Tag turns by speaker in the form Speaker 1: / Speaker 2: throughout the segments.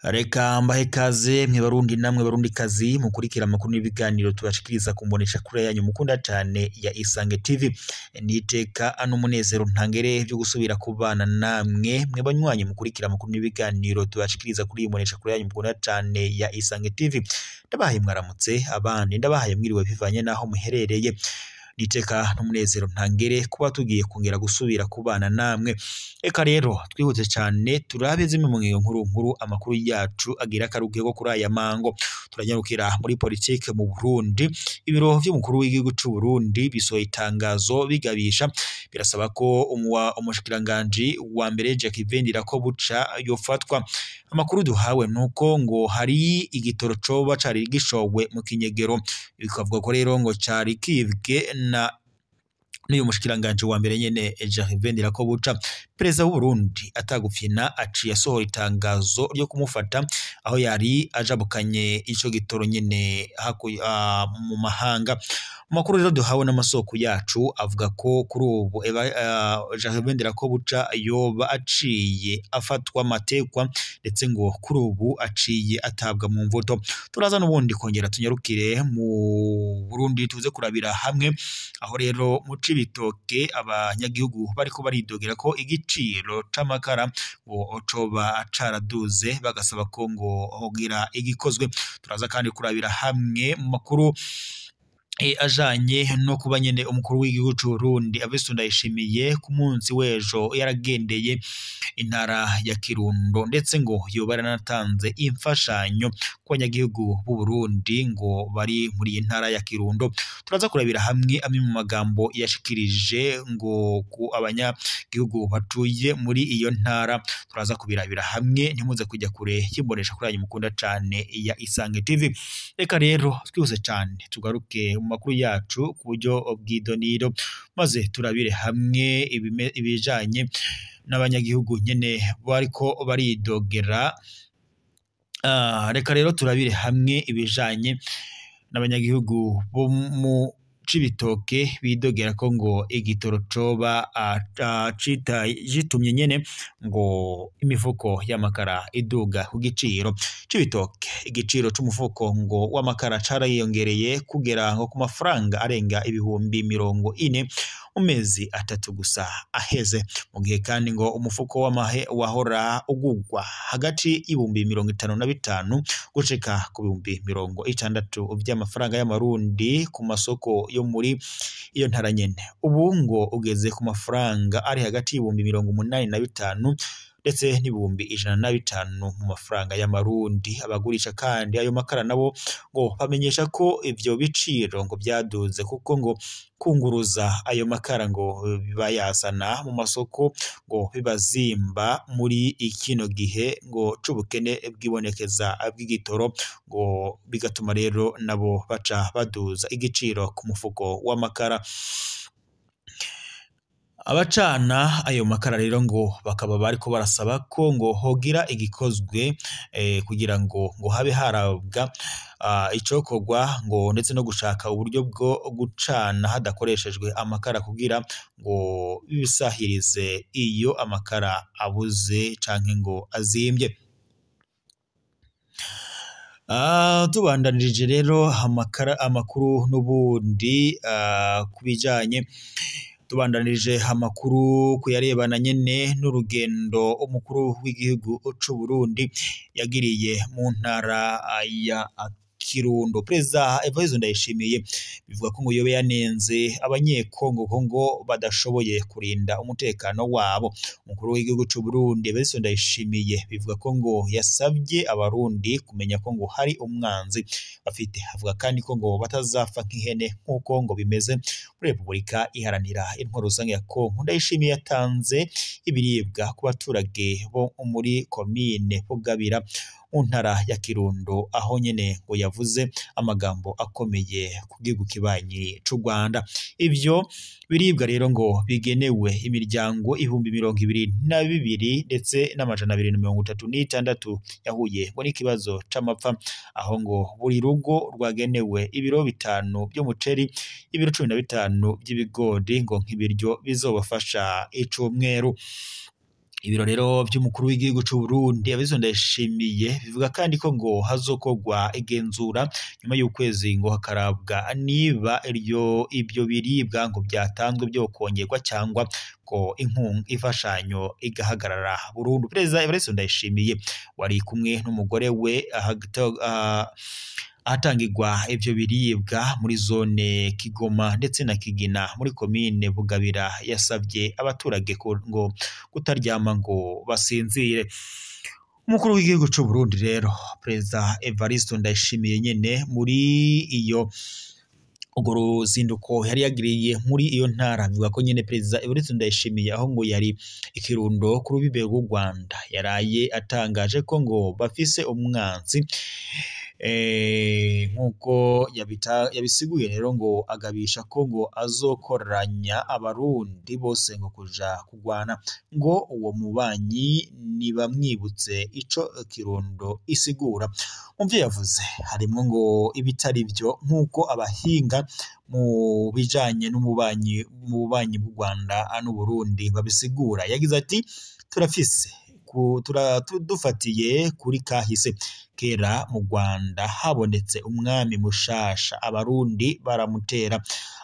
Speaker 1: Reka mbahe kaze mwe Barundi namwe Barundi kazi mukurikira amakuru n'ibiganiro tubashikiriza kumbonesha kure yanyu mukunda cyane ya Isange TV. Niteka ano munezero ntangere byo gusubira kubana namwe mwe banywanyi mukurikira amakuru n'ibiganiro tubashikiriza kuri imbonesha kure yanyu mukunda cyane ya Isange TV. Ndabahaye mwaramutse abandi, ndabahaye mwiriwe bivanye naho muherereye. Niteka n'umunezero ntangere kuba tugiye kongera gusubira kubana namwe. Eka rero twihute cyane turabe zimwe mu ngingo nkuru nkuru amakuru yacu agira akarugego kuri aya mango. Turanyarukira muri politike mu Burundi. Ibiro vy'umukuru w'igihugu c'u Burundi bisohoye itangazo bigabisha, birasaba ko umushikiranganji wa mbere Jacques Ndirakobuca yofatwa. Amakuru duhawe nuko ngo hari igitoro coba cari gishowe mu kinyegero, bikavuga ko rero ngo cari kibwe na n'uyu mushikiranganje wa mbere nyene Jacques Ndirakobuca. Perezida w'u Burundi atagufyina aciye asohora itangazo ryo kumufata aho yari ajabukanye ico gitoro nyene mu mahanga. Amakuru rero duhawe n'amasoko yacu avuga ko kuri ubu Jacques Ndirakobuca yoba aciye afatwa matekwa, ndetse ngo kuri ubu aciye atabwa mu mvuto. Turaza n'ubundi kongera tunyarukire mu Burundi tuze kurabira hamwe aho rero mu Cibitoke abanyagihugu bariko baridogera ko igiciro c'amakara ngo coba caraduze, bagasaba ko ngo hogira igikozwe. Turaza kandi kurabira hamwe mu makuru ajanye no kuba nyene umukuru w'igihugu c'u Burundi Evariste Ndayishimiye ku munsi w'ejo yaragendeye intara ya Kirundo, ndetse ngo yoba yaranatanze imfashanyo ku banyagihugu b'u Burundi ngo bari muri iyi ntara ya Kirundo. Turaza kurabira hamwe amwe mu magambo yashikirije ngo ku abanyagihugu batuye muri iyo ntara. Turaza kubirabira hamwe, ntimuze kujya kure y'imbonesha kuri yanyu mukunda cane ya Isange TV. Reka rero twihuse cane tugaruke mu makuru yacu ku buryo bw'idoniro, maze turabire hamwe ibijanye n'abanyagihugu nyene bariko baridogera. Reka rero turabire hamwe ibijanye n'abanyagihugu bo mu Cibitoke bidogera ko ngo igitoro coba gitumye nyene ngo imifuko y'amakara iduga ku giciro. Cibitoke igiciro c'umufuko ngo w'amakara cariyongereye kugera ngo ku mafaranga arenga 40,000 mu mezi 3 gusa aheze, mu gihe kandi ngo umufuko w'amahe wahora ugugwa hagati y'55,000 gushika ku 60,000 vy'amafaranga y'amarundi ku masoko yo muri iyo ntara nyene. Ubu ngo ugeze ku mafaranga ari hagati y'85,000 ndetse n'105,000 mu mafaranga y'amarundi. Abagurisha kandi ayo makara nabo ngo bamenyesha ko ivyo biciro ngo byaduze kuko ngo kunguruza ayo makara ngo bayazana mu masoko ngo bibazimba muri ikino gihe ngo c'ubukene bwibonekeza bw'igitoro, ngo bigatuma rero nabo baca baduza igiciro ku mufuko w'amakara. Abacana ayo makara rero ngo bakaba bariko barasaba ko ngo hogira igikozwe kugira ngo habe harabwa icokorwa ngo ndetse no gushaka uburyo bwo gucana hadakoreshejwe amakara kugira ngo bisahirize iyo amakara abuze canke ngo azimbye. Tubandanirije rero amakuru n'ubundi kubijanye tubandanirije amakuru kuyarebana nyene n'urugendo umukuru w'igihugu c'u Burundi yagiriye mu ntara ya Kirundo. Perezida Evariste Ndayishimiye bivuga ko ngo yobe yanenze abanyekongo ko ngo badashoboye kurinda umutekano wabo. Umukuru w'igihugu c'u Burundi Evariste Ndayishimiye bivuga ko ngo yasabye abarundi kumenya ko ngo hari umwanzi bafite. Avuga kandi ko ngo batazapfa nk'ihene nk'uko ngo bimeze muri Repubulika Iharanira Intwaro Rusange ya Kongo. Ndayishimiye yatanze ibiribwa ku baturage bo muri komine Bugabira mu ntara ya Kirundo, aho nyene ngo yavuze amagambo akomeye ku gihugu kibanyi c'u Rwanda. Ivyo biribwa rero ngo bigenewe imiryango 22,236 ndetse 236 yahuye ngo n'ikibazo c'amapfa, aho ngo buri rugo rwagenewe ibiro 5 vy'umuceri, ibiro 15 vy'ibigori, ngo nk'ibiryo bizobafasha icumweru. Ibiro rero vy'umukuru w'igihugu c'u Burundi Evariste Ndayishimiye bivuga kandi ko ngo hazokorwa igenzura nyuma y'ukwezi, ngo hakarabwa niba iryo ibyo biribwa ngo byatanzwe byokongerwa cyangwa ngo inkunga imfashanyo igahagarara burundu. Perezida Evariste Ndayishimiye wari kumwe n'umugore we ahatangirwa ivyo biribwa muri zone Kigoma ndetse na Kigina muri komine Bugabira, yasavye abaturage ngo kutaryama ngo basinzire. Umukuru w'igihugu c'u Burundi rero, Perezida Evariste Ndayishimiye nyene, muri iyo urwo ruzinduko yari yagiriye muri iyo ntara, bivuga ko nyene Perezida Evariste Ndayishimiye aho ngo yari ikirundo ku rubibe rw'u Rwanda, yaraye atangaje ko ngo bafise umwansi, nk'uko yabisiguye rero, ngo agabisha ko ngo azokoranya abarundi bose ngo kuja kugwana ngo uwo mubanyi nibamwibutse ico Kirundo isigura. Mu vyo yavuze harimwo ngo ibitari vyo, nk'uko abahinga mu bijanye n'umubanyi mu bubanyi bw'u Rwanda n'Uburundi babisigura. Yagize ati: "Turafise dufatiye kuri kahise kera, mu Rwanda habonetse umwami mushasha, abarundi baramutera.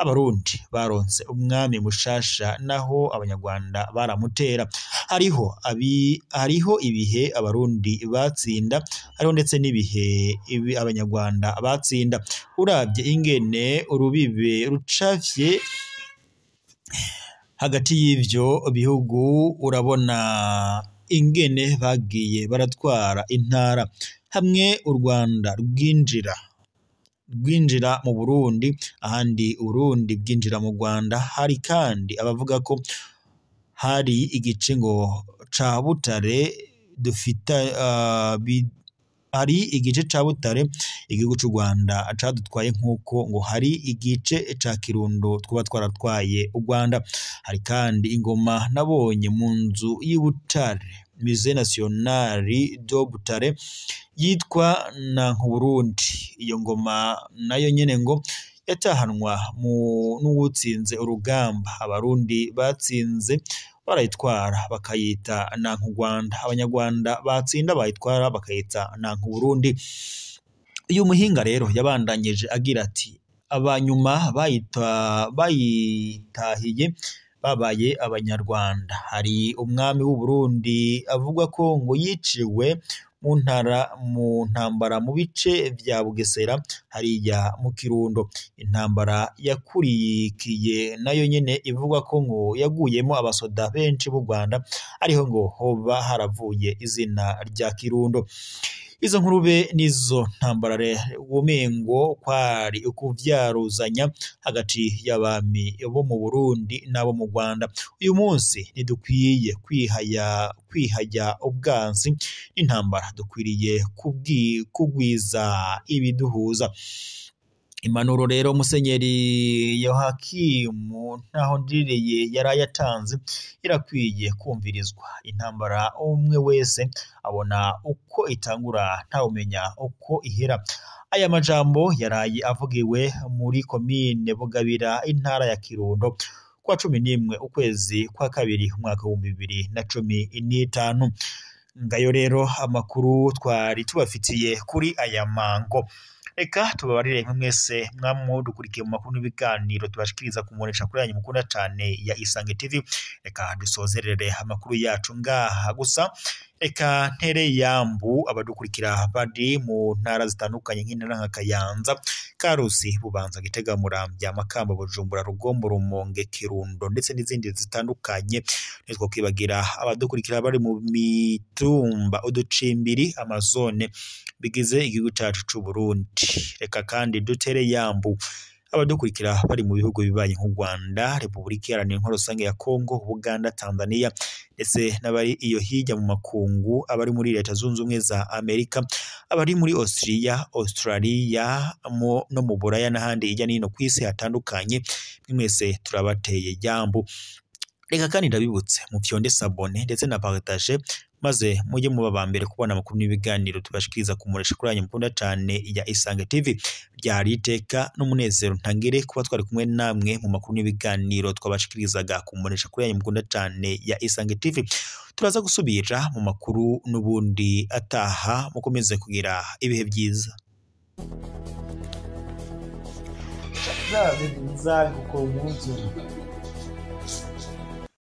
Speaker 1: Abarundi baronse umwami mushasha, naho abanyarwanda baramutera. Hariho ibihe abarundi batsinda, hariho ndetse n'ibihe abanyarwanda batsinda. Uravye ingene urubibe rucafye hagati y'ivyo bihugu, urabona ingene bagiye baratwara intara. Hamwe u Rwanda rwinjira mu Burundi, ahandi Uburundi bwinjira mu Rwanda. Hari kandi abavuga ko hari igice ngo ca Butare dufita, hari igice ca Butare igihugu c'u Rwanda cadutwaye, nk'uko ngo hari igice ca Kirundo twuba twaratwaye u Rwanda. Hari kandi ingoma nabonye mu nzu y'i Butare, Musée National de Butare, yitwa Nankuburundi. Iyo ngoma nayo nyene ngo yatahanwa mu n'uwutsinze urugamba. Abarundi batsinze barayitwara bakayita Nankurwanda, abanyarwanda batsinda bayitwara bakayita Nankuburundi." Uyu muhinga rero yabandanyije agira ati: "Abanyuma bayitahiye babaye abanyarwanda. Hari umwami w'u Burundi avuga ko ngo yiciwe mu ntara mu ntambara mu bice vya Bugesera hariya mu Kirundo. Intambara yakurikiye nayo nyene ivugwa ko ngo yaguyemo abasoda benshi b'u Rwanda, ariho ngo hoba haravuye izina rya Kirundo. Izo nkurube n'izo ntambara womengo kwari ukuvyaruzanya hagati y'abami bo mu Burundi n'abo mu Rwanda. Uyu munsi ntidukwiye kwihaya ubwansi n'intambara, dukwiriye kugwiza ibiduhuza." Impanuro rero Musenyeri Yohakimu Ntahondereye yaraye atanze irakwiye kumvirizwa. Intambara umwe wese abona uko itangura, ntawumenya uko ihera." Aya majambo yaraye avugiwe muri komine Bugabira, intara ya Kirundo, kuwa 11 ukwezi kwa kabiri umwaka w'2015. Ngayo rero amakuru twari tubafitiye kuri aya mango. Reka tubabarire mwe mwese mwamudukurikiye mu makuru n'ibiganiro tubashikiriza ku mboneshakure yanyu mukunda cane ya Isange TV. Reka dusozerere amakuru yacu ngaha. Gusa reka ntere yambu abadukurikira bari mu ntara zitandukanye, nk'intara nka Kayanza, Karusi, Bubanza, Gitega, Muramvya, Makamba, Bujumbura, Rugombo, Rumonge, Kirundo ndetse n'izindi zitandukanye. Ntitwokwibagira abadukurikira bari mu mitumba, uducimbiri, amazone bigize igihugu cacu c'u Burundi. Reka kandi dutere yambu Abadukurikira bari mu bihugu bibanyi nk'u Rwanda, Repubulika Iharanira Intwaro Rusange ya Kongo, Buganda, Tanzania, ndetse n'abari iyo hirya mu makungu, abari muri Leta Zunze Ubumwe za Amerika, abari muri Austria, Australia no mu Buraya n'ahandi hirya no hino ku isi hatandukanye, mwese turabateye jambo. Reka kandi ndabibutse mufyonde sabone ndetse na partage, maze mujye muba ba mbere kubona amakuru n'ibiganiro tubashikiriza ku muresha kuri yanyu mukunda cane ya Isange TV. Ryari iteka n'umunezero ntangere kuba twari kumwe namwe mu makuru n'ibiganiro twabashikirizaga ku muresha kuri yanyu mukunda cane ya Isange TV. Turaza gusubira mu makuru n'ubundi ataha, mukomeze kugira ibihe byiza.
Speaker 2: Nzabikora umunsi umwe.